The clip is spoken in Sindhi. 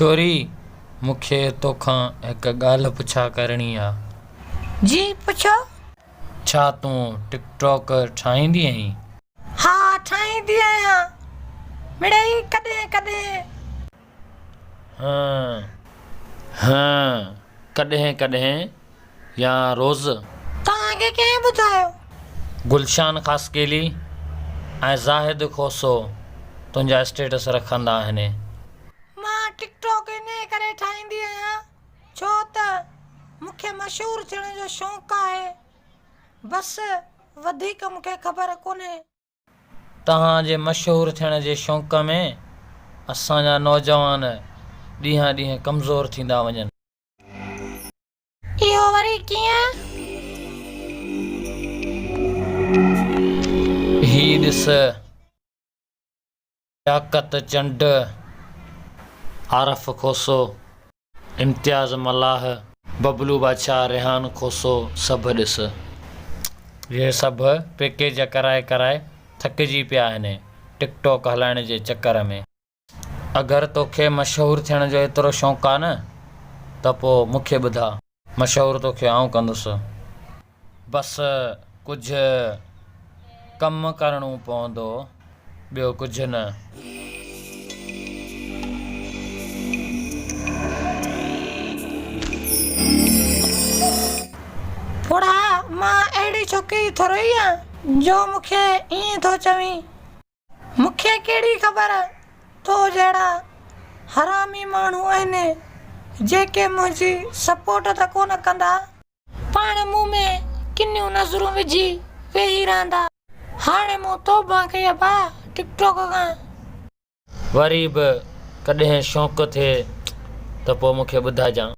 ڇوري، مون کي توکان هڪ ڳالهه پڇا ڪرڻي آ. جي پڇو. ڇا تون ٽڪ ٽاڪ ٺاهيندي آهين؟ ها ٺاهيندي آهيان، مڙئي ڪڏهن ڪڏهن. هن هن ڪڏهن ڪڏهن يا روز؟ توهان کي ڪنهن ٻڌايو؟ گلشان خاصخيلي ۽ زاهد کوسو تنهنجا اسٽيٽس رکندا آهن. مان ٽڪ ٽاڪ انهيء ڪري ٺاهيندي آهيان ڇو ته مون کي مشهور ٿيڻ جو شوق آهي. بس وڌيڪ مون کي خبر ڪونهي. توهان جي مشهور ٿيڻ جي شوق ۾ اسان جا نوجوان ڏينهان ڏينهن ڪمزور ٿيندا وڃن. اهو وري ڪيئن؟ هي ڏس لياقت چنڊ، عارف کوسو، امتياز ملاح، ببلو بادشاهه، ريحان کوسو سڀ ڏس. اهي سڀ پيڪيج ڪرائي ڪرائي ٿڪجي پيا آهن ٽڪ ٽاڪ هلائڻ جي چڪر ۾. اگر توکي مشهور ٿيڻ جو ايترو شوق آ نه ته پو مونکي ٻڌا. مشهور توکي آئون ڪندس. بس ڪجهه ڪم ڪرڻو پوندو ٻيو ڪجهه نه. پوڙها مان اهڙي ڇوڪري ٿورو ئي آهيان جو مونکي ائين ٿو چوين. مون کي ڪهڙي خبر تو جهڙا حرامي ماڻهو آهن جيڪي منهنجي سپورٽ ته ڪونه ڪندا. پاڻ مون ۾ ڪنيون نظرون وجهي ويهي رهندا. هاڻي مون توبه ڪئي ابا ٽڪ ٽاڪ کان. وري به ڪڏهن شوق ٿئي ته پوء مون کي ٻڌائجان.